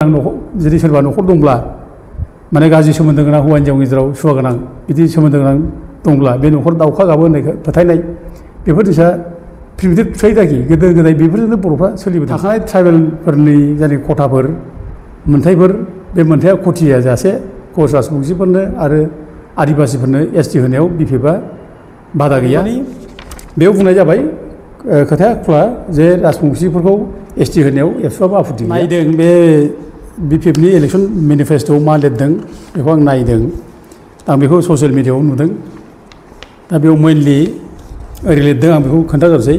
गोनां जुदि सोरबा न'खर दंब्ला माने गाज्रि सोमोन्दो गोनां हौवा हिनजावनि गेजेराव सुवा गोनां बिदि सोमोन्दो गोनां दंब्ला बे न'खर दाउखा गाबो होननायखौ फोथायनाय बेफोर जिनिसा प्रिमिटिभ ट्रेडाखि गोदो गोदाय बेफोरजोंनो बर'फ्रा सोलिबोदों थाखानाय ट्राइबेलफोरनि जायनि खथाफोर मोनथायफोर बे मोनथाया खथिया जासे कच राजबंसिफोरनो आरो आदिबासिफोरनो एसटि होनायाव बिपिएफआ बादा गैया बेयाव बुंनाय जाबाय खोथाया खुला जे राजबंसिफोरखौ एसटि होनायाव एबसुआबो आफुथि नायदों बे बिपिएफनि इलेक्सन मेनिफेस्ट'आव मा लिरदों बेखौ आं नायदों आं बेखौ ससियेल मिडियाआव नुदों दा बेयाव मेइनलि ओरै लिरदों आं बेखौ खोन्थाग्रोसै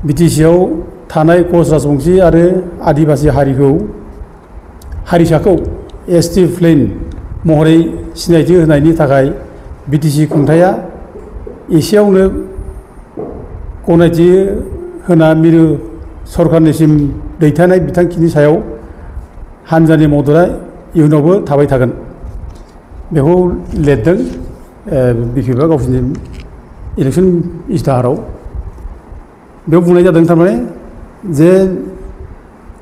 बिटिसिआव थानाय कच राजबंसि आरो आदिबासि हारिसाखौ एसटि प्लेन महरै सिनायथि होनायनि थाखाय बिटिसि खुंथाया एसेयावनो गनायथि होना मिरु सरकारनिसिम दैथायनाय बिथांखिनि सायाव हानजानि मददआ इयुनावबो थाबाय थागोन बेखौ लिरदों बिपिएफआ गावसोरनि इलेक्सन इस्ताहाराव बेयाव बुंनाय जादों थारमाने जे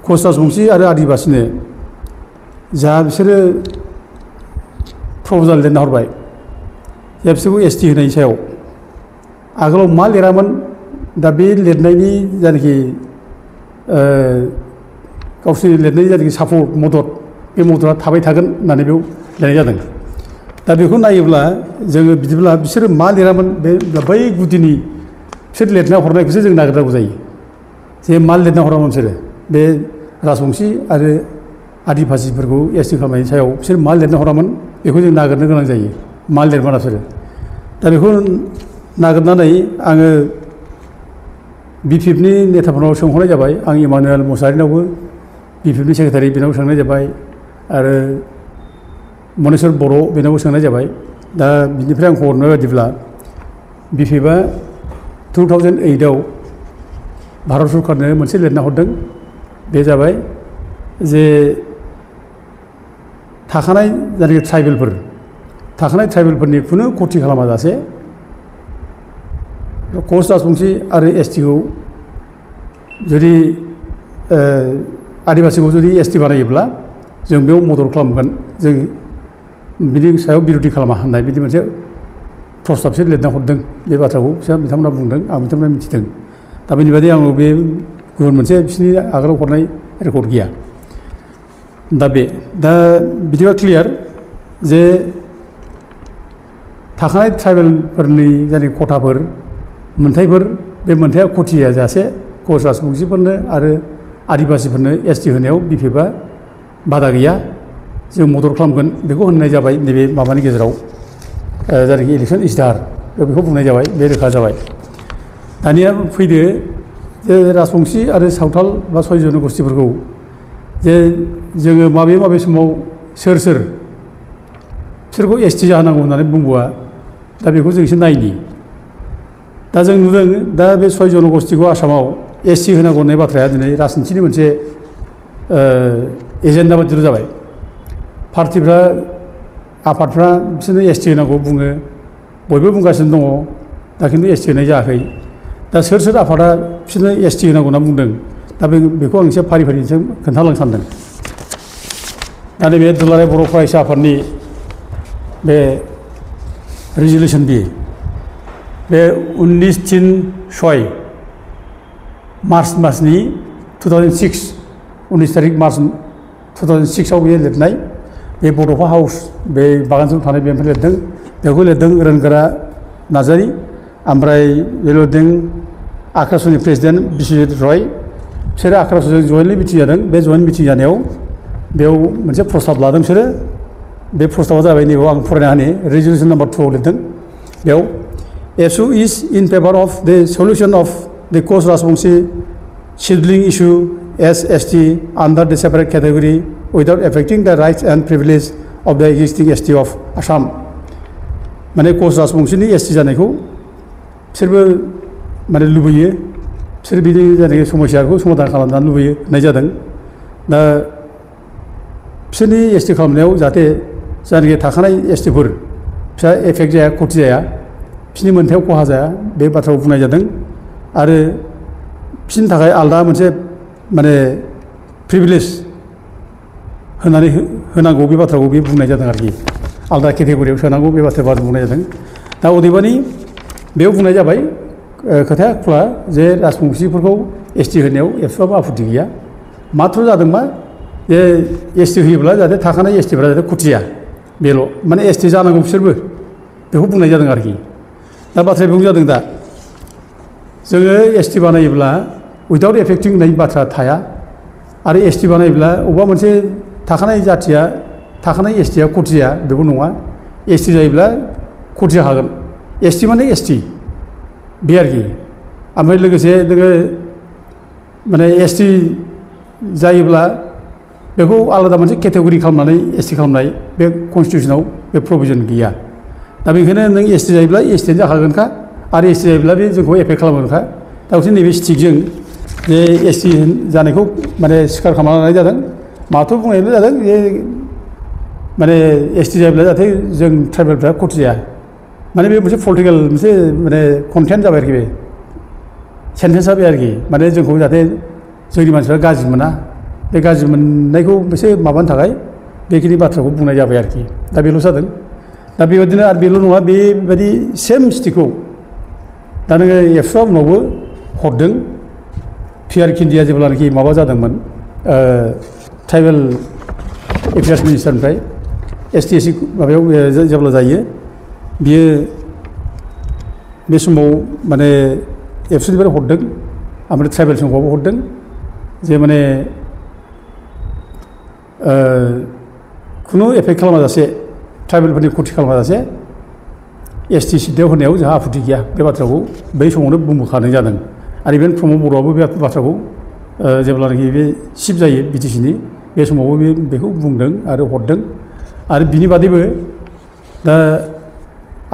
कच राजबंसि आरो आदिबासिनो जा बिसोरो प्रप'जाल लिरना हरबाय जे बिसोरखौ एसटि होनायनि सायाव आगोलाव मा लिरामोन दा बे लिरनायनि जायनाखि गावसोरनि लिरनायनि जायनाखि सापर्ट मदद बे मददआ थाबाय थागोन होननानै बेयाव लिरनाय जादों दा बेखौ नायोब्ला जोङो बिदिब्ला बिसोरो मा लिरामोन बे बै गुदिनि बिसोर लिरना हरनायखौसो जों नागिरनांगौ जायो जे मा लिरना हरामोन बिसोरो बे राजबंसि आरो आदिबासिफोरखौ एसटि खालामनायनि सायाव बिसोर मा लिरना हरामोन बेखौ जों नागिरनो गोनां जायो मा लिरमाना बिसोरो दा बेखौ नागिरनानै आङो बिपिएफनि नेताफोरनाव सोंहरनाय जाबाय आं इमानुएल मुसाहारिनावबो बिपिएफनि सेक्रेटारि बेनावबो सोंनाय जाबाय आरो मनेस्वर बर' बेनावबो सोंनाय जाबाय दा बिनिफ्राय आं हरनाय बायदिब्ला बिपिएफआ 2008आव भारत सरकारनो मोनसे लिरना हरदों बे जाबाय जे थाखानाय जायनाखि ट्राइबेलफोरनि खुनु खथि खालामाजासे कच राजबंसि आरो एसटिखौ जुदि आदिबासिखौ जुदि एसटि बानायोब्ला जों बेयाव मदद खालामगोन जों बिनि सायाव बिर'धि खालामा होननाय बिदि मोनसे प्रस्ताबसो लिरना हरदों बे बाथ्राखौ बिथांमोना बुंदों आं बिथांमोना मिथिदों दा बेनि बादै आङो बे गुबुन मोनसे बिसोरनि आगोलाव हरनाय रेकर्ड गैया दा बिदिबा क्लियार जे थाखानाय ट्राइबेलफोरनि जायनाखि खथाफोर मोनथायफोर बे मोनथाया खथिया जासे कच राजबंसिफोरनो आरो आदिबासिफोरनो एसटि होनायाव बिपिएफआ बादा गैया जों मदद खालामगोन बेखौ होननाय जाबाय नैबे माबानि गेजेराव जायनाखि इलेक्सन इस्ताहार बेखौ बुंनाय जाबाय बे रोखा जाबाय दानिया फैदो जे राजबंसि आरो सावथाल बा 6 जन'गोष्ठिफोरखौ जे जोङो माबे समाव सोरखौ एसटि जाहोनांगौ होननानै बुंबोआ दा बेखौ जों एसे नायनि दा जों नुदों दा बे 6 जन'गोष्ठिखौ आसामाव एसटि होनांगौ होननाय बाथ्राया दिनै राजनितिनि मोनसे एजेन्डा बायदिल' जाबाय पार्टिफ्रा आफादफ्रा बिसोरनो एसटि होनांगौ बुङो बयबो बुंगासिनो दङ दा खिन्थु एसटि होनाय जायाखै दा सोर आफादा बिसोरनो एसटि होनांगौ होनना बुंदों दा बेखौ आं एसे फारि खोन्थालांनो सानदों दा नैबे दुलाराय बर' फरायसा आफादनि बे रिजलिउसन बे 19/6 मार्च मासनि 2006 19 तारिख मार्च 2006आव बे लिरनाय बे बड'फा हाउस बे बागानजों थानाय बेनिफ्राय लिरदों बेखौ लिरदों रोनगोरा नार्जारी ओमफ्राय बे लिरदों आक्रासनि प्रेसिडेन्ट बिश्वजित रय बिसोरो आक्रासजों जयेन्टलि मिटिं जादों बे जयेन्ट मिटिं जानायाव बेयाव मोनसे प्रस्ताब लादों बिसोरो बे प्रस्ताबा जाबाय नैबेयाव आं फरायना होनि रेजलिउसन नम्बर 2 आव लिरदों बेयाव एबसु इज इन फेभार अफ द सल्युसन अफ द कच राजबंसि सिडलिं इशु एस एसटि आन्डार द separate category without affecting the rights and privileges of the existing ST of Assam माने कच राजबंसिनि एसटि जानायखौ बिसोरबो माने लुबैयो बिसोर बिनि जायनाखि समस्याखौ समाधान खालामनानै लुबैयो होननाय जादों दा बिसोरनि एसटि खालामनायाव जाहाथे जायनाखि थाखानाय एसटिफोर फिसा एफेक्ट जाया खथि जाया बिसोरनि मोनथायाव खहा जाया बे बाथ्राखौ बुंनाय जादों आरो बिसोरनि थाखाय आलादा मोनसे माने प्रिभिलेज होनांगौ बे बाथ्राखौ बे बुंनाय जादों आरोखि आलादा केटेगरियाव सोनांगौ बे बाथ्राखौ बुंनाय जादों दा अदेबानि बेयाव बुंनाय जाबाय खोथाया खुला जे राजबंशिफोरखौ एसटि होनायाव एबसुआबो आपत्ति गैया माथ्र जादों मा जे एसटि होयोब्ला जाहाथे थाखानाय एसटिफ्रा जाहाथे खुथिया बेल' माने एसटि जानांगौ बिसोरबो बेखौ बुंनाय जादों आरोखि दा बाथ्राया बेयाव जादों दा जोङो एसटि बानायोब्ला उइदाउट एफेक्टिं होननाय बाथ्रा थाया आरो एसटि बानायोब्ला अबेबा मोनसे थाखानाय जाथिया थाखानाय एसटिया खुथिया बेबो नङा एसटि जायोब्ला खुथिया हागोन एसटि माने एसटि बे आरोखि ओमफ्राय लोगोसे नोङो माने एसटि जायोब्ला बेखौ आलादा मोनसे केटेगरि खालामनानै एसटि खालामनाय बे कनस्टिटिउसनाव बे प्रभिजन गैया दा बेनिखायनो नों एसटि जायोब्ला एसटियानो जाखागोनखा आरो एसटि जायोब्ला बे जोंखौ एफेक्ट खालामगोनखा दा बिसोर नैबे स्टिकजों जे एसटि जानायखौ माने स्वीकार खालामना लानाय जादों माथो बुंनायल' जादों जे माने एसटि जायोब्ला जाहाथे जों ट्राइबेलफ्रा खथि जाया माने बे मोनसे पलिटिकेल मोनसे माने कन्टेन्ट जाबाय आरोखि बे सेन्टेन्सआ बे आरोखि माने जोंखौ जाहाथे जोंनि मानसिफ्रा गाज्रि मोना बे गाज्रि मोननायखौ एसे माबानो थाखाय बेखिनि बाथ्राखौ बुंनाय जाबाय आरोखि दा बेल' जादों दा बेबायदिनो आरो बेल' नङा बेबायदि सेम स्टिकखौ दा नोङो एबसुआ उनावबो हरदों पिआर किन्डिया जेब्लानाखि माबा जादोंमोन ट्राइबेल एफेयार्स मिनिस्टारनिफ्राय एसटि एससि माबायाव जेब्ला जायो बियो बे समाव माने एबसुनिफ्राय हरदों ओमफ्राय ट्राइबेल संघआवबो हरदों जे माने खुनु एफेक्ट खालामाजासे ट्राइबेलफोरनि खथि खालामाजासे एसटि सिटआव होनायाव जोंहा आपत्ति गैया बे बाथ्राखौ बै समावनो बुंबोखानाय जादों आरो इभेन प्रमद बर'आबो बे बाथ्राखौ जेब्लानाखि बे चिफ जायो बिटिसिनि बे समावबो बेखौ बुंदों आरो हरदों आरो बिनि बादैबो दा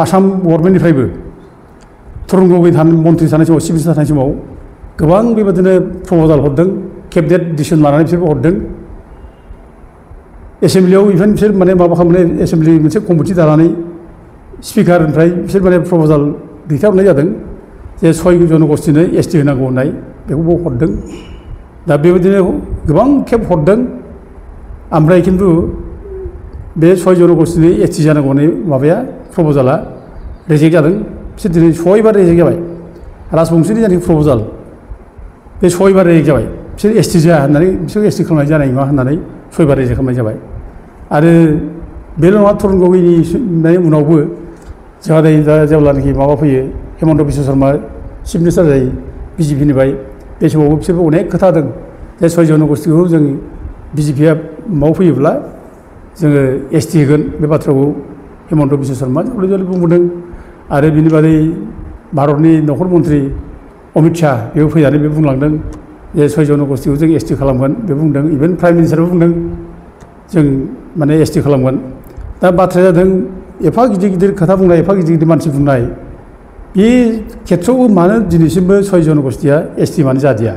आसाम गभर्नमेन्टनिफ्रायबो तरुन गगৈ मन्थ्रि थानाय समाव चिफ मिनिस्टार थानाय समाव गोबां बेबादिनो प्रप'जाल हरदों केबिनेट डिसिसन लानानै बिसोरबो हरदों एसेमब्लियाव इभेन बिसोर माने माबा खालामनानै एसेमब्लि मोनसे कमिटि दानानै स्पिकारनिफ्राय बिसोर माने प्रप'जाल दैथायहरनाय जादों जे 6 जनगोष्ठीनो एसटि होनांगौ होननाय बेखौबो हरदों दा बेबायदिनो गोबां खेब हरदों ओमफ्राय खिन्थु बे 6 जनगोष्ठीनो एसटि जानांगौ होननाय माबाया प्रप'जाला रिजेक्ट जादों बिसोर दिनै 6 बार रिजेक्ट जाबाय राजबंशिनि जानाखि प्रप'जाल बे 6 बार रिजेक्ट जाबाय बिसोर एसटि जाया होननानै बिसोर एसटि खालामनाय जानाय नङा होननानै 6 बार रिजेक्ट खालामनाय जाबाय आरो बेल' नङा तरुन गगैनि उनावबो जोंहा दा जेब्लानाखि माबा फैयो हेमन्त बिश्व शर्मा चिफ मिनिस्टार जायो बिजेपिनिफ्राय बे समावबो बिसोरबो अनेक खोथा होदों जे 6 जनगोष्ठीखौ जों बिजेपिया माव फैयोब्ला जोङो एसटि होगोन बे बाथ्राखौ हेमन्त बिश्व शर्मा जले जले बुंबोदों आरो बिनि बादै भारतनि नखर मन्थ्रि अमित शाह बेबो फैनानै बे बुंलांदों जे 6 जनगोष्ठीखौ जों एसटि खालामगोन बे बुंदों इभेन प्राइम मिनिस्टारबो बुंदों जों माने एसटि खालामगोन दा बाथ्राया जादों एफा गिदिर गिदिर खोथा बुंनाय एफा गिदिर गिदिर मानसि बुंनाय बे खेथ्रआवबो मानो दिनैसिमबो 6 जनगोष्ठीया एसटि मानो जादिया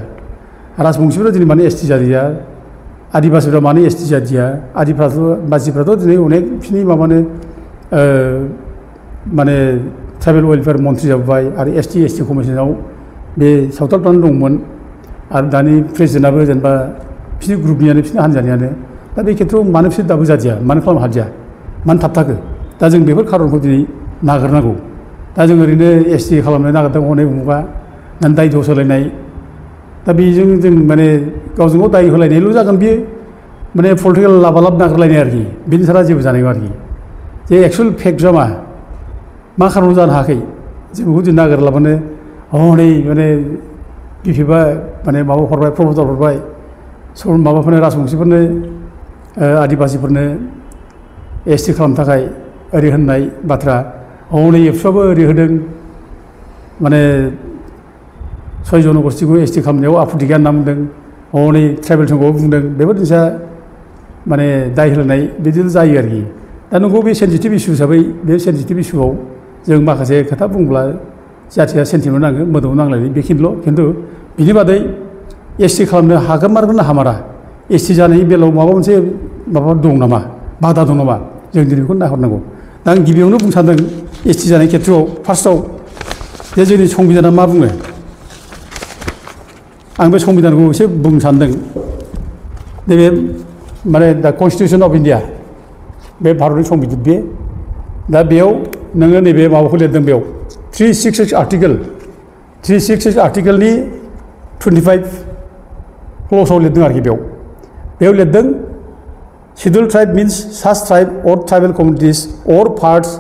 राजबंशिफोरा दिनै मानो एसटि जादिया आदिबासिफ्रा मानो एसटि जादिया आदिबासिफ्राथ' दिनै अनेक बिसिनि माबानो माने ट्राइबेल वेलफेयार मन्थ्रि जाबाय आरो एसटि कमिसनाव बे सावथालफ्रानो दंमोन आरो दानि प्रेसिडेन्टआबो जेनेबा बिसिनि ग्रुपनियानो बिसिनि हान्जानियानो दा बे खेथ्रआव मानो बिसोर दाबो जादिया मानो खालामनो हादिया मानो थाबथाखो दा जों बेफोर खारनखौ दिनै नागिरनांगौ दा जों ओरैनो एसटि खालामनो नागिरदों हनै उमुगा दायथ' सोलायनाय दा बेजों जों माने गावजों गाव दाय होलायनायल' जागोन बियो माने पलिटिकेल लाबालाब नागिरलायनाय आरोखि बिनि सारा जेबो जानाय नङा आरोखि जे एक्सुवेल फेक्टआ मा खारनाव जानो हायाखै जों बेखौ जों नागिरलाबानो हनै माने बिपिएफआ माने माबा हरबाय प्रप'जाल हरबाय माबाफोरनो राजबंशिफोरनो आदिबासिफोरनो एसटि खालामनो थाखाय ओरै होननाय बाथ्रा हनै एबसुआबो ओरै होदों माने 6 जनगोष्ठीखौ एसटि खालामनायाव आपत्ति गैया होनना बुंदों हनै ट्राइबेल संघआव बुंदों बेफोर जिनिसा माने दाय होलायनाय बिदिनो जायो आरोखि दा नंगौ बे सेन्सिटिभ इस्यु हिसाबै बे सेन्सिटिभ इस्युआव जों माखासे खोथा बुंब्ला जाथिया सेन्टिमेन्ट नाङो मोदोमाव नांलायनाय बेखिनिल' खिन्थु बिनि बादै एसटि खालामनो हागोन ना हामारा एसटि जानायनि बेलायाव माबा मोनसे माबा दं नामा बादा दं नामा जों दिनै बेखौ नायहरनांगौ दा आं गिबियावनो बुंनो सानदों एसटि जानाय खेथ्रआव फार्स्टआव जे जोंनि संबिधाना मा बुङो आं बे संबिधानखौ एसे बुंनो सानदों नैबे माने दा कन्स्टिटिउसन अफ इन्डिया बे भारतनि संबिजित बे दा बेयाव नोङो नैबे माबाखौ लिरदों बेयाव 366 आर्टिकेल 366 आर्टिकेलनि 25 क्ल'साव लिरदों आरोखि बेयाव लिरदों scheduled tribe means such tribe or tribal communities or parts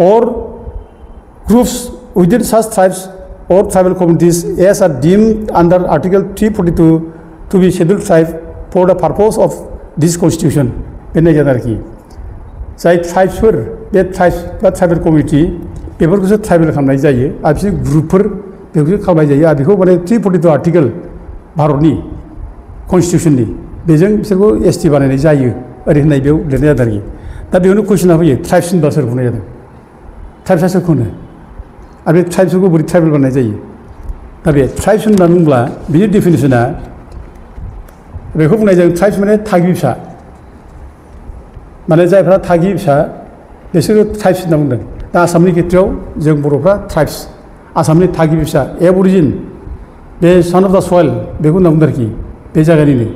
or groups within such tribes or tribal communities as are deemed under Article 342 to be scheduled tribe for the purpose of this constitution. बेनो जादों आरोखि जाय ट्राइब्सफोर बे tribes बा tribal community बेफोरखौसो tribal खालामनाय जायो आरो बिसोर ग्रुपफोर बेखौसो खालामनाय जायो आरो बेखौ माने 342 आर्टिकेल भारतनि कन्स्टिटिउसननि बेजों बिसोरखौ एसटि बानायनाय जायो ओरै होननाय बेयाव लिरनाय जादों आरोखि दा बेयावनो कुइसना फैयो ट्राइब्स होनबा सोरखौ होननाय जादों ट्राइब्सआ सोरखौ होनो आरो बे ट्राइब्सफोरखौ बोरै ट्राइबेल बानायनाय जायो दा बे ट्राइब्स होननानै बुङोब्ला बिनि डेफिनेसना बेखौ बुंनाय जायो ट्राइब्स माने थागिबि फिसा माने जायफ्रा थागिबि फिसा बिसोरो ट्राइब्स होनना बुंदों दा आसामनि खेथ्रआव जों बर'फ्रा ट्राइब्स आसामनि थागिबि फिसा एबरिजिन बे सान अफ दा सयल बेखौ होनना बुंदों आरोखि बे जायगानिनो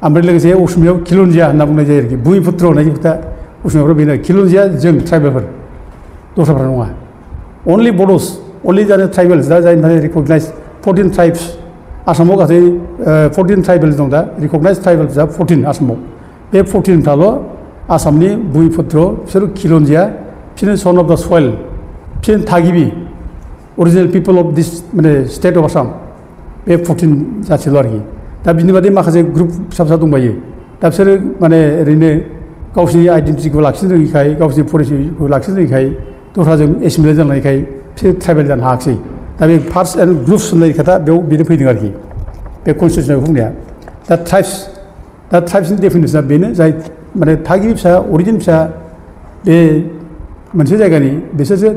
ओमफ्राय लोगोसे असमियाव खिलन्जिया होनना बुंनाय जायो आरोखि भुमिपुत्र होननाय खोथा असमियाफ्राव बेनो खिलन्जिया जों ट्राइबेलफोर दस्राफ्रा नङा अनलि बड'स अनलि जानो ट्राइबेल्स दा जायनिफ्राय रिकगनाइज 14 ट्राइब्स आसामाव गासै 14 ट्राइबेल्स दं दा रिकगनाइज ट्राइबेल्सआ 14 आसामाव बे 14फ्राल' आसामनि भुमिपुत्र बिसोर खिलन्जिया बिसोरनो सन अफ दा सयल बिसोर थागिबि अरिजिनेल पिपल अफ दिस माने स्टेट अफ आसाम बे 14 जाथिल' आरोखि दा बिनि बादै माखासे ग्रुप फिसा फिसा दंबायो दा बिसोरो माने ओरैनो गावसिनि आइडेन्टिटिखौ लाखिनो रोङिखाय गावसिनि परिचयखौ लाखिनो रोङिखाय दस्राजों एसिमिलेट जानायखाय बिसोर ट्राइबेल जानो हायाखिसै दा बे फार्स्ट एन्ड ग्रुप्स होननाय खोथा बेयाव बेनो फैदों आरोखि बे कन्स्टिटिउसनाव बुंनाया दा ट्राइब्सनि डेफिनेसना बेनो जाय माने थागिबि फिसा अरिजिन फिसा बे मोनसे जायगानि बिसोरसो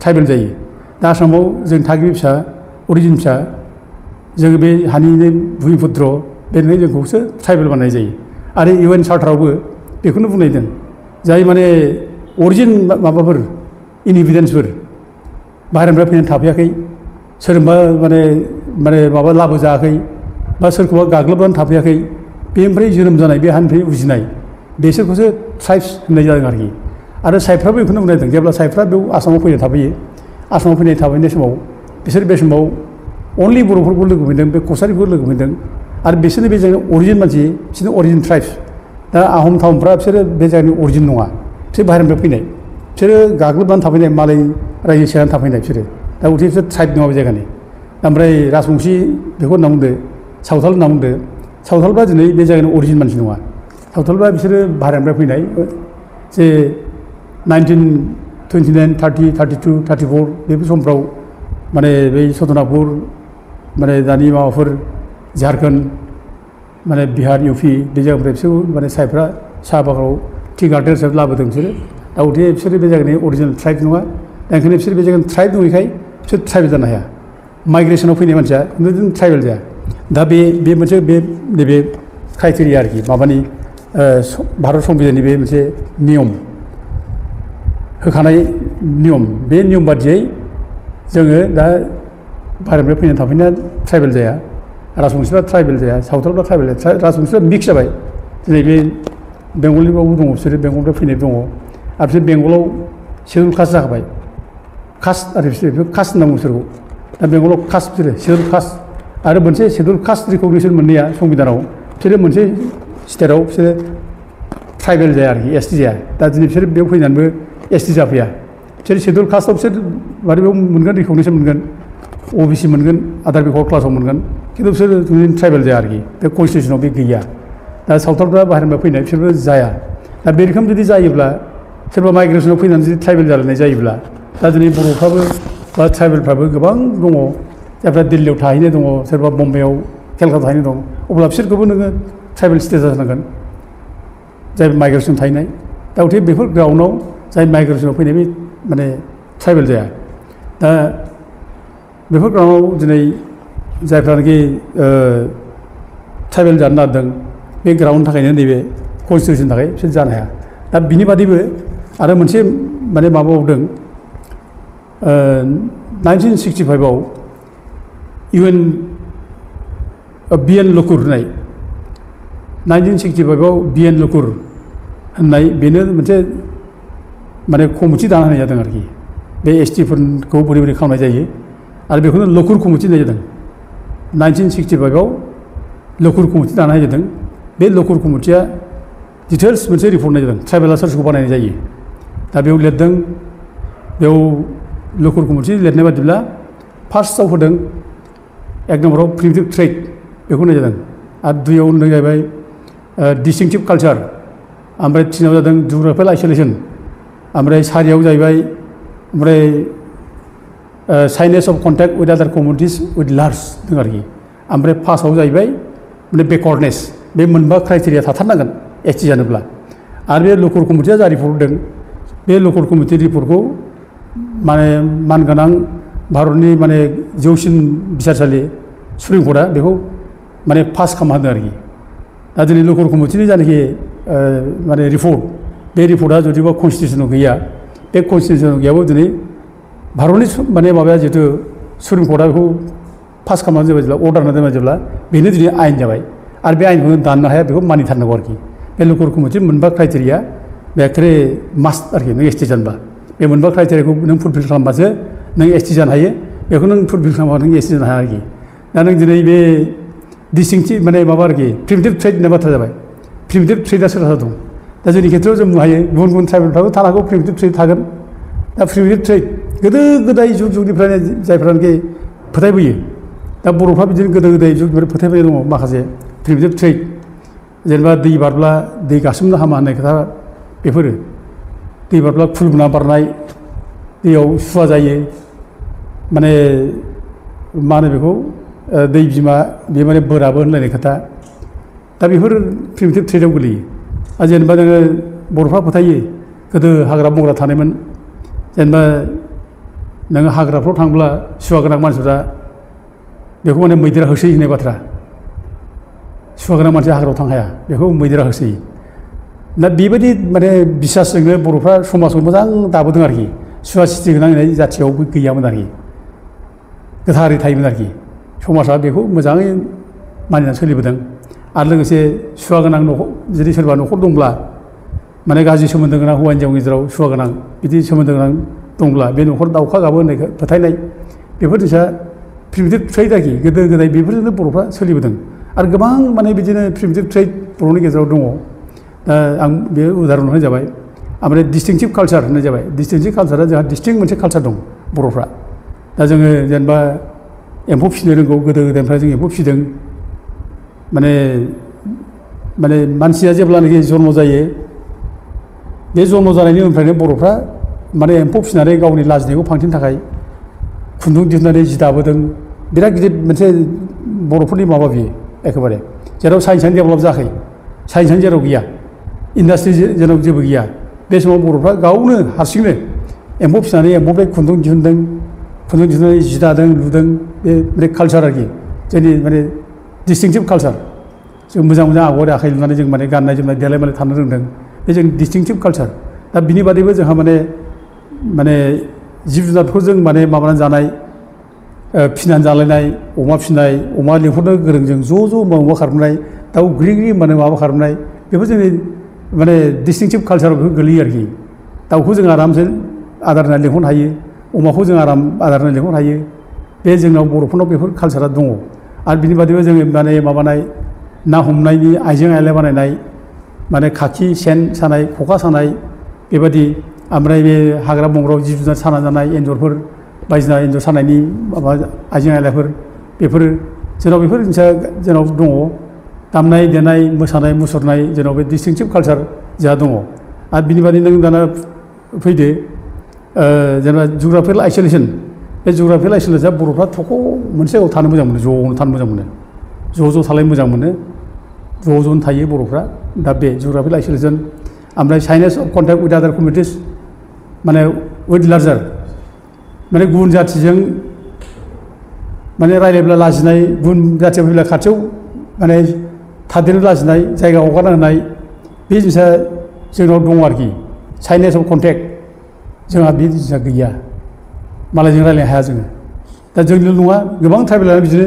ट्राइबेल जायो दा आसामाव जों थागिबि फिसा अरिजिन फिसा जोङो बे हानिनो भुमिपुत्र बेनो जोंखौसो ट्राइबेल बानायनाय जायो आरो UN चार्टारावबो बेखौनो बुंनाय दं जाय माने अरिजिन माबाफोर इनहेबिटेन्सफोर बाहेरानिफ्राय फैनानै थाफैयाखै सोरबा माने माबा लाबोजायाखै बा सोरखौबा गाग्लोबनानै थाफैयाखै बेनिफ्राय जोनोम जानाय बे हानिफ्राय उजिनाय बेसोरखौसो ट्राइब्स होननाय जादों आरोखि आरो साइफ्राबो बेखौनो बुंनाय दं जेब्ला साइफ्रा बेयाव आसामाव फैनाय थाफैयो आसामाव फैनाय थाफैनाय समाव बिसोर बे समाव अनलि बर'फोरखौ लोगो मोनदों बे कसारिफोरखौ लोगो मोनदों आरो बिसोरनि बे जायगानि अरिजिन मानसि बिसोरनि अरिजिन ट्राइब्स दा आहम टाउनफ्रा बिसोरो बे जायगानि अरिजिन नङा बिसोर बाहेरनिफ्राय फैनाय बिसोरो गाग्लोबनानै थाफैनाय मालाय रायजो सेनानै थाफैनाय बिसोरो दा उथे बिसोर ट्राइब नङा बे जायगानि ओमफ्राय राजबंसि बेखौ होनना बुंदो सावथाल होनना बुंदो सावथालफ्रा दिनै बे जायगानि अरिजिन मानसि नङा सावथालफ्रा बिसोरो बाहेरनिफ्राय फैनाय जे 1929, 30, 32, 34 बेफोर समफ्राव माने बै सदनापुर माने दानि माबाफोर झारखन्ड माने बिहार इउपि बे जायगानिफ्राय बिसोरखौ माने साइफ्रा साहा बागानाव टि गार्डेन हिसाबै लाबोदों बिसोरो दा उथे बिसोरो बे जायगानि अरिजिनेल ट्राइब नङा दा ओंखायनो बिसोर बे जायगानि ट्राइब नङैखाय बिसोर ट्राइबेल जानो हाया माइग्रेसनाव फैनाय मानसिया बिदिनो ट्राइबेल जाया दा बे मोनसे बे नैबे क्राइटेरिया आरोखि माबानि भारत संबिधाननि बे मोनसे नियम होखानाय नियम बे नियम बादियै जोङो दा बाहेरनिफ्राय फैनानै थाफैनाया ट्राइबेल जाया राजबंसिफ्रा ट्राइबेल जाया सावथालफ्रा ट्राइबेल जाया राजबंसिफ्रा मिक्स जाबाय दिनै बे बेंगलनिबावबो दङ बिसोरो बेंगलनिफ्राय फैनाय दङ आरो बिसोर बेंगलाव शेड्युल कास्ट जाखाबाय कास्ट आरो बिसोर कास्ट होनना बुङो बिसोरखौ दा बेंगलाव कास्ट बिसोरो शेड्युल कास्ट आरो मोनसे शेड्युल कास्ट रिकगनिसन मोननाया संबिधानाव बिसोरो मोनसे स्टेटआव बिसोरो ट्राइबेल जाया आरोखि एसटि जाया दा दिनै बिसोर बेयाव फैनानैबो एसटि जाफैया बिसोर शेड्युल कास्टआव बिसोर माने बेयाव मोनगोन रिकगनिसन मोनगोन OBC मोनगोन आदार बेकवार्ड क्लासाव मोनगोन खिन्थु बिसोर ट्राइबेल जाया आरोखि बे कन्स्टिटिउसनाव बे गैया दा सावथालफ्रा बाहेरनिफ्राय फैनाय बिसोरबो जाया दा बे रोखोम जुदि जायोब्ला सोरबा माइग्रेसनाव फैनानै जुदि ट्राइबेल जालायनाय जायोब्ला दा दिनै बर'फ्राबो बा ट्राइबेलफ्राबो गोबां दङ जायफ्रा दिल्लीयाव थाहैनाय दङ सोरबा बम्बाइआव केलकाता थाहैनाय दं अब्ला बिसोरखौबो नोङो ट्राइबेल स्टेटास होनांगोन जाय माइग्रेसनाव थाहैनाय दा उथे बेफोर ग्राउन्डआव जाय माइग्रेसनाव फैनाय बे माने ट्राइबेल जाया दा बेफोर ग्राउन्डआव दिनै जायफ्रानोखि ट्राइबेल जानो नागिरदों बे ग्राउन्डनि थाखायनो नैबे कन्स्टिटिउसननि थाखाय बिसोर जानो हाया दा बिनि बादैबो आरो मोनसे माने माबाबावदों 1965आव UN BN लकुर होननाय 1965आव बिएन लकुर होननाय बेनो मोनसे माने कमिटि दाना होनाय जादों आरोखि बे एसटिफोरखौ बोरै बोरै खालामनाय जायो आरो बेखौनो लकुर कमिटि होननाय जादों 1965आव लकुर कमिटि दाना होनाय जादों बे लकुर कमिटिया डिटेल्स मोनसे रिपर्ट होनाय जादों ट्राइबेल सार्चखौ बानायनाय जायो दा बेयाव लिरदों बेयाव लकुर कमिटि लिरनाय बादिब्ला फार्स्टआव होदों एक नम्बराव प्रिमिटिभ ट्रेड बेखौ होनाय जादों आरो दुइयाव होनदों जाहैबाय डिस्टिंक्टिभ कालचार ओमफ्राय थिनाव जादों जिअग्राफिकेल आइसोलेसन ओमफ्राय सारियाव जाहैबाय ओमफ्राय साइनेस अफ कन्टेक्ट विथ आदार कमिउनिटिस विथ लार्ज दं आरोखि ओमफ्राय फार्स्टआव जाहैबाय माने बेकवार्डनेस बे मोनबा क्राइटेरिया थाथारनांगोन एसटि जानोब्ला आरो बे लकुर कमिटिया जा रिपर्ट होदों बे लकुर कमिटि रिपर्टखौ माने मानगोनां भारतनि माने जौसिन बिसारसालि सुप्रिम कर्टआ बेखौ माने पास खालामना होदों आरोखि दा दिनै लकुर कमिटिनि जानाखि माने रिपर्ट बे रिपर्टआ जुदिबा कनस्टिटिउसनाव गैया बे कनस्टिटिउसनाव गैयाबो दिनै भारतनि माने माबाया जिहेतु सुप्रिम कर्टआ बेखौ पास खालामनानै जाबाय जेब्ला अर्डार होनानै जेब्ला बेनो दिनै आयेन जाबाय आरो बे आयेनखौ दाननो हाया बेखौ मानिथारनांगौ आरोखि बे लकुर कमिटि मोनबा क्राइटेरिया बे एखेबारे मास्ट आरोखि नों एसटि जानोबा बे मोनबा क्राइटेरियाखौ नों फुलफिल खालामबासो नों एसटि जानो हायो बेखौ नों फुलफिल खालामबा नों एसटि जानो हाया आरोखि दा नों दिनै बे डिस्टिंक्टिभ माने माबा आरोखि प्रिमिटिभ ट्रेड होननाय बाथ्रा जाबाय प्रिमिटिभ ट्रेडआ सोरहा दं दा जोंनि खेथ्रआव जों बुंनो हायो गुबुन गुबुन ट्राइबेलफ्राबो थानो हागौ प्रिमिटिभ ट्रेड थागोन दा प्रिमिटिभ ट्रेड गोदो गोदाय जुग जुगनिफ्रायनो जायफ्रानोखि फोथायबोयो दा बर'फ्रा बिदिनो गोदो गोदाय जुगनिफ्राय फोथायबोनाय दङ माखासे प्रिमिटिभ ट्रेड जेनेबा दै बारब्ला दै गासोमनो हामा होननाय खोथा बेफोरो दै बारब्ला खुलुमना बारनाय दैयाव सुवा जायो माने मा होनो बेखौ दै बिमा बे माने बोराबो होनलायनाय खोथा दा बेफोर प्रिमिटिभ ट्रेडआव गोलैयो आरो जेनेबा नोङो बर'फ्रा फोथायो गोदो हाग्रा बंग्रा थानायमोन जेनेबा नोङो हाग्राफ्राव थांब्ला सुवा गोनां मानसिफ्रा बेखौ माने मैदेरा होसोयो होननाय बाथ्रा सुवा गोनां मानसिया हाग्रायाव थांनो हाया बेखौ मैदेरा होसोयो दा बेबायदि माने बिसासजोंनो बर'फ्रा समाजाव मोजां दाबोदों आरोखि सुवा सिथि गोनां जाथियावबो गैयामोन आरोखि गोथारै थायोमोन आरोखि समाजा बेखौ मोजाङै मानिनानै सोलिबोदों आरो लोगोसे सुवा गोनां न'खर जुदि सोरबा न'खर दंब्ला माने गाज्रि सोमोन्दो गोनां हौवा हिन्जावनि गेजेराव सुवा गोनां बिदि सोमोन्दो गोनां दंब्ला बे न'खर दाउखा गाबो होननाय फोथायनाय बेफोर जिनिसा प्रिमिटिभ ट्रेड आरोखि गोदो गोदाय बेफोरजोंनो बर'फ्रा सोलिबोदों आरो गोबां माने बिदिनो प्रिमिटिभ ट्रेड बर'नि गेजेराव दङ दा आं बे उदाहरन होनाय जाबाय ओमफ्राय डिस्टिंक्टिभ कालचार होननाय जाबाय डिस्टिंक्टिभ कालचारा जोंहा डिस्टिंक्ट मोनसे कालचार दं बर'फ्रा दा जोङो जेनेबा एम्फौ फिसिनो रोंगौ गोदो गोदायनिफ्राय जों एम्फौ फिसिदों माने मानसिया जेब्लानाखि जन्म जायो बे जन्म जानायनि उननिफ्रायनो बर'फ्रा माने एम्फौ फिसिनानै गावनि लाजिनायखौ फांथेनो थाखाय खुन्दुं दिहुननानै जि दाबोदों बिराद गिदिर मोनसे बर'फोरनि माबा बियो एखेबारे जेराव साइन्सआनो डेभेलप जायाखै साइन्सआनो जेराव गैया इन्डास्ट्रि जेराव जेबो गैया बे समाव बर'फ्रा गावनो हारसिंनो एम्फौ फिसिनानै एम्फौनिफ्राय खुन्दुं दिहुनदों खुन्दुं दिहुननानै जि दादों लुदों बे कालचार आरोखि जोंनि माने डिस्टिंक्टिभ कालचार जों मोजां मोजां आगर आखाइ लुनानै जों माने गाननाय जोमनाय देलाय मालाय थानो रोंदों बे जोंनि डिस्टिंक्टिभ कालचार दा बिनि बादैबो जोंहा माने जिब जुनारखौ जों माने माबानानै जानाय फिनानै जालायनाय अमा फिनाय अमा लिंहरनो गोरों जों ज' अमा खारबोनाय दाउ ग्रि ग्रि माने माबा खारबोनाय बेफोर जोंनि माने डिस्टिंक्टिभ कालचाराव बेफोर गोलैयो आरोखि दाउखौ जों आरामसे आदार होनानै लिंहरनो हायो अमाखौ जों आराम आदार होनानै लिंहरनो हायो बे जोंनाव बर'फोरनाव बेफोर कालचारा दङ आरो बिनि बादैबो जोङो माने माबानाय ना हमनायनि आइजें आइला बानायनाय माने खाखि सेन सानाय खखा सानाय बेबायदि ओमफ्राय बे हाग्रा बंग्रायाव जिब जुनार साना जानाय एन्जरफोर बायदिसिना एन्जर सानायनि माबा आइजें आइलाफोर बेफोरो जोंनाव बेफोर जिनिसा जोंनाव दङ दामनाय देनाय मोसानाय मुसुरनाय जोंनाव बे डिस्टिंक्टिभ कालचार जोंहा दङ आरो बिनि बादै नों दाना फैदो जेनेबा जिअग्राफिकेल आइसोलेसन बे जिअग्राफिकेल आइसोलेसना बर'फ्रा थख' मोनसे जायगायाव थानो मोजां मोनो ज'नो थानो मोजां मोनो ज' थालायनो मोजां मोनो ज'नो थायो बर'फ्रा दा बे जिअग्राफिकेल आइसोलेसन ओमफ्राय साइनेस अफ कन्टेक्ट विथ आदार कमिउनिटिस माने विथ लार्जार माने गुबुन जाथिजों माने रायज्लायब्ला लाजिनाय गुबुन जाथिया फैब्ला खाथियाव माने थादेरनो लाजिनाय जायगा हगारना होनाय बे जिनिसा जोंनाव दङ आरोखि साइनेस अफ कन्टेक्ट जोंहा बे जिनिसा गैया मालायजों रायज्लायनो हाया जोङो दा जोंनिल' नङा गोबां ट्राइबेलानो बिदिनो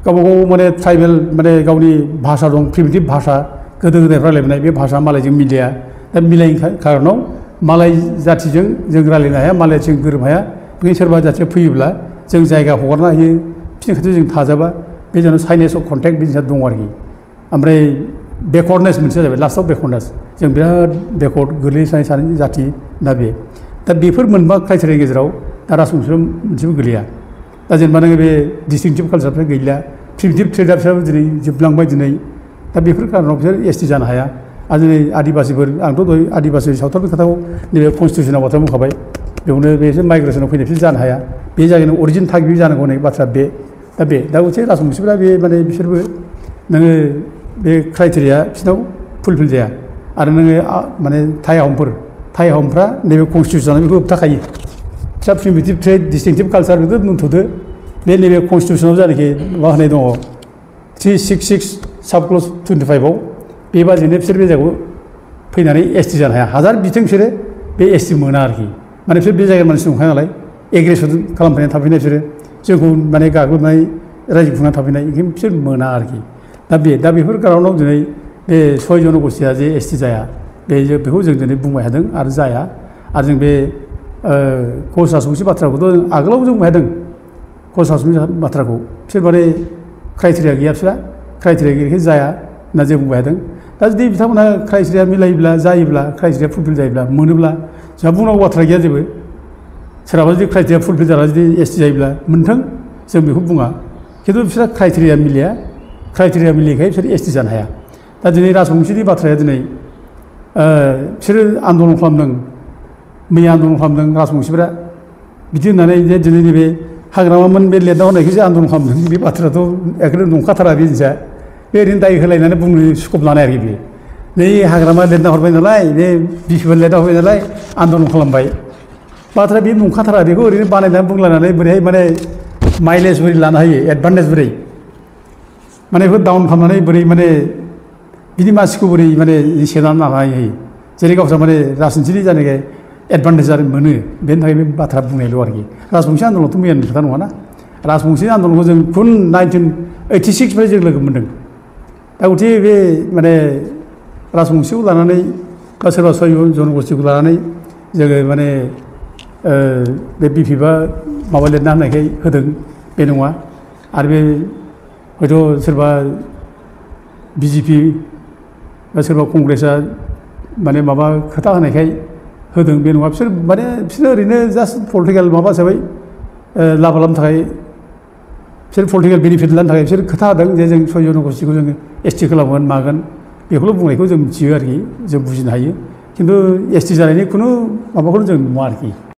गावबागाव माने ट्राइबेल माने गावनि भाषा दं प्रिमिटिभ भाषा गोदो गोदाय रायलायबोनाय बे भाषा मालायजों मिलाया दा मिलायैनि खारनाव मालाय जाथिजों जों रायलायनो हाया मालायजों गोरोबनो हाया बेखायनो सोरबा जाथिया फैयोब्ला जों जायगा हगारना होयो बिसोरनि खाथियाव जों थाजाबा बे जोंनाव साइनेस अफ कन्टेक्ट बे जिनिसा दं आरोखि ओमफ्राय बेकवार्डनेस मोनसे जाबाय लास्टआव बेकवार्डनेस जों बिराद बेकवार्ड गोग्लैसोनाय सानै जाथि दा बेफोर मोनबा क्राइटेरियानि गेजेराव दा राजबंशियाव मोनसेबो गोलैया दा जेनेबा नोङो बे डिस्टिंक्टिभ कालचारफ्रा गैला प्रिमिटिभ ट्रेडार्सआबो दिनै जोबलांबाय दिनै दा बेफोर कारनाव बिसोर एसटि जानो हाया आरो दिनै आदिबासिफोर आंथ' दहाय आदिबासि सावथालनि खोथाखौ नैबे कनस्टिटिउसनाव बाथ्रा बुंखाबाय बेयावनो बिसोर माइग्रेसनाव फैनाय बिसोर जानो हाया बे जायगानि अरिजिन थागिबि जानांगौ होननाय बाथ्रा दा मोनसे राजबंशिफोरा बे माने बिसोरबो नोङो बे क्राइटेरिया बिसोरनाव फुलफिल जाया आरो नोङो माने थाइ आहमफ्रा नैबे कनस्टिटिउसनाव बेखौ होबथाखायो फिसा प्रिमिटिभ ट्रेड डिस्टिंक्टिभ कालचार बेखौ दोनथ'दो बे नैबे कनस्टिटिउसनाव जायनाखि मा होनाय दङ 366 साब क्लज 25आव बेबादिनो बिसोर बे जायगायाव फैनानै एसटि जानो हाया हाजार बिथों बिसोरो बे एसटि मोना आरोखि माने बिसोर बे जायगानि मानसि नंखाया नालाय एग्रेसन खालामफैनानै थाफैनाय बिसोरो जोंखौ माने गाग्लोबनाय रायजो खुंनानै थाफैनाय ओंखायनो बिसोर मोना आरोखि दा बेफोर कारनाव दिनै बे 6 जनगोष्ठीया जे एसटि जाया बेखौ जों दिनै बुंबाय थादों आरो जाया आरो जों बे कच राजबंशी बाथ्राखौथ' आगोलाव जों बुंबाय थादों कच राजबंशी बाथ्राखौ बिसोर माने क्राइटेरिया गैया बिसोरा क्राइटेरिया गैयैखाय जाया होनना जों बुंबाय थादों दा जुदि बिथांमोनहा क्राइटेरिया मिलायोब्ला जायोब्ला क्राइटेरिया फुलफिल जायोब्ला मोनोब्ला जोंहा बुंनांगौ बाथ्रा गैया जेबो सोरहाबा जुदि क्राइटेरिया फुलफिल जाना जुदि एसटि जायोब्ला मोनथों जों बेखौ बुङा खिन्थु बिसोरा क्राइटेरिया मिलाया क्राइटेरिया मिलायैखाय बिसोर एसटि जानो हाया दा दिनै राजबंशीनि बाथ्राया दिनै बिसोरो आन्दलन खालामदों मैया आन्दलन खालामदों राजबंशीफोरा बिदि होननानै जे दिनै नैबे हाग्रामामोन बे लिरना हरनायखौ जे आन्दलन खालामदों बे बाथ्रायाथ' एकदम नंखाथारा बे जिनिसा बे ओरैनो दाय होलायनानै बुंनो स्कप लानाय आरोखि बे नै हाग्रामा लिरना हरबाय नालाय बे बिपिएल लिरना हरबाय नालाय आन्दलन खालामबाय बाथ्रा बे नंखाथारा बेखौ ओरैनो बानायनानै बुंलायनानै बोरैहाय माने माइलेज बोरै लानो हायो एडभान्टेज बोरै माने बेखौ डाउन खालामनानै बोरै माने बिनि मानसिखौ बोरै माने सेनानै लानो हायो जेरै गावस्रा माने राजनिथिनि जायनाखि एडभान्टेज मोनो बेनि थाखाय बे बाथ्रा बुंनायल' आरोखि राजबंशी आन्दलनथ' मैयानि खोथा नङाना राजबंशी आन्दलनखौ जों खुन 1986 जों लोगो मोन्दों दा गथे बे माने राजबंशीखौ लानानै बा सोरबा 6 जनगोष्ठीखौ लानानै जोङो माने बे बिपिएफआ माबा लिरना होनायखाय होदों बे नङा आरो बे हयथ' सोरबा बिजेपि बा सोरबा कंग्रेसआ माने माबा खोथा होनायखाय होदों बे नङा बिसोर ओरैनो जास्ट पलिटिकेल माबा हिसाबै लाब खालामनो थाखाय बिसोर पलिटिकेल बेनिफिट लानो थाखाय बिसोर खोथा होदों जे जों 6 जनगोष्ठीखौ जोङो एसटि खालामगोन मागोन बेखौल' बुंनायखौ जों मिथियो आरोखि जों बुजिनो हायो खिन्थु एसटि जानायनि खुनु माबाखौनो जों नुवा आरोखि